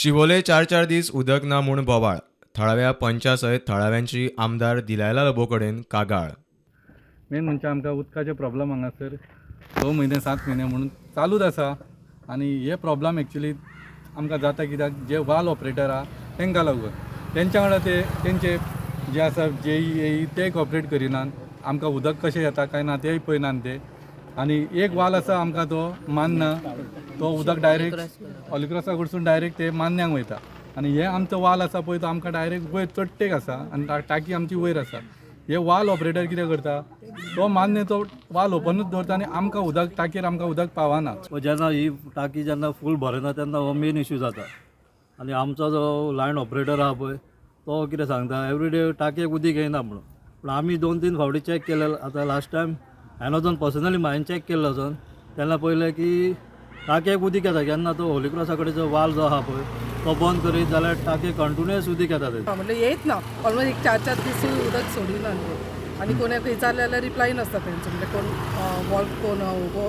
शिवोले चार चार दीस उदक ना म्हूण बोवाळ. थळाव्या पंचा सयत थळाव्यांची आमदार दिलायला लोबो कडेन कागाळ. मेन म्हणजे आमकां उदकाचे प्रॉब्लम हांगासर 6 म्हयने 7 म्हयने म्हणून चालूच आसा. आनी हे प्रॉब्लम एक्चुली आमकां जाता कित्याक जे वाल ऑपरेटर आहा तांकां लागून. तेंच्या वांगडा ते तेंचे जे आसा जेई एई ते कॉपरेट करिनात. आमकां उदक कशें येता काय ना तेय पळयनात ते. आनी एक वाल आसा आमकां तो मान्ना, तो उदक डायरेक्ट ऑलिक्रॉसा कडसून डायरेक्ट ते मान्न्यांक वयता. आनी हे आमचो वाल आसा पळय, तो आमकां डायरेक्ट वयर चडटेक आसा आनी टाकी आमची वयर आसा. हे वाल ऑपरेटर कितें करता, तो मान्य तो वाल ओपनूच दवरता आनी आमकां उदक टाकयेर आमकां उदक पावना. व जेन्ना ही टाकी जेन्ना फूल भरना तेन्ना हो मेन इशू जाता. आनी आमचो जो लायन ऑपरेटर आहा पळय, तो कितें सांगता, एवरी डे टाकयेक उदीक येयना म्हणून. पूण आमी 2-3 फावटी चॅक केले. आतां लास्ट टायम हांवें वचोन पर्सनली हांवें चॅक केल्लो वचोन, तेन्ना पळयलें की टाकयेक उदीक येता. केन्ना तो होली क्रॉसा कडेन जो वाल जो आहा पळय तो बंद करीत जाल्यार टाकयेक कंटिन्युअस उदीक येता तेजें. म्हणल्यार येयत ना, ऑलमोस्ट एक चार चार दीस उदक सोडिना ते. आनी कोणाक विचारलें जाल्यार रिप्लाय नासता तेंचो. म्हणजे कोण वॉल्व कोण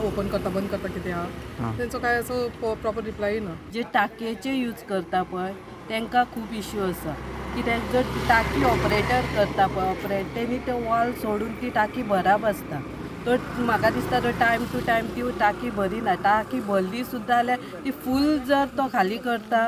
ओपन करता बंद करता कितें आहा, तेंचो काय असो प्रॉपर रिप्लाय ना. जे टाकयेचे यूज करता पळय तांकां खूब इश्यू आसा. कित्याक जर टाकी ऑपरेटर करता पळय ऑपरेट, तेणी ते वॉल सोडून ती टाकी भरप आसता. तो म्हाका दिसता तो टायम टू टायम ती टाकी भरिना. टाकी भरली सुद्दां जाल्यार ती फूल जर तो खाली करता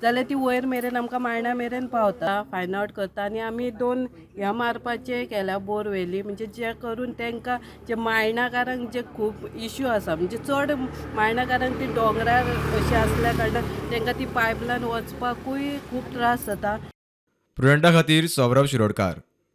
जाल्यार ती वयर मेरेन आमकां मायणा मेरेन पावता. फायंड आवट करता. आनी आमी दोन ह्या मारपाचे केल्या बोरवेली, म्हणजे जे करून तांकां जे मायणाकारांक जे खूब इश्यू आसा, म्हणजे चड मायणाकारांक ती दोंगरार अशें आसल्या कारणान तांकां ती पायपलायन वचपाकूय खूब त्रास जाता. प्रुडंटा खातीर सौरभ शिरोडकार.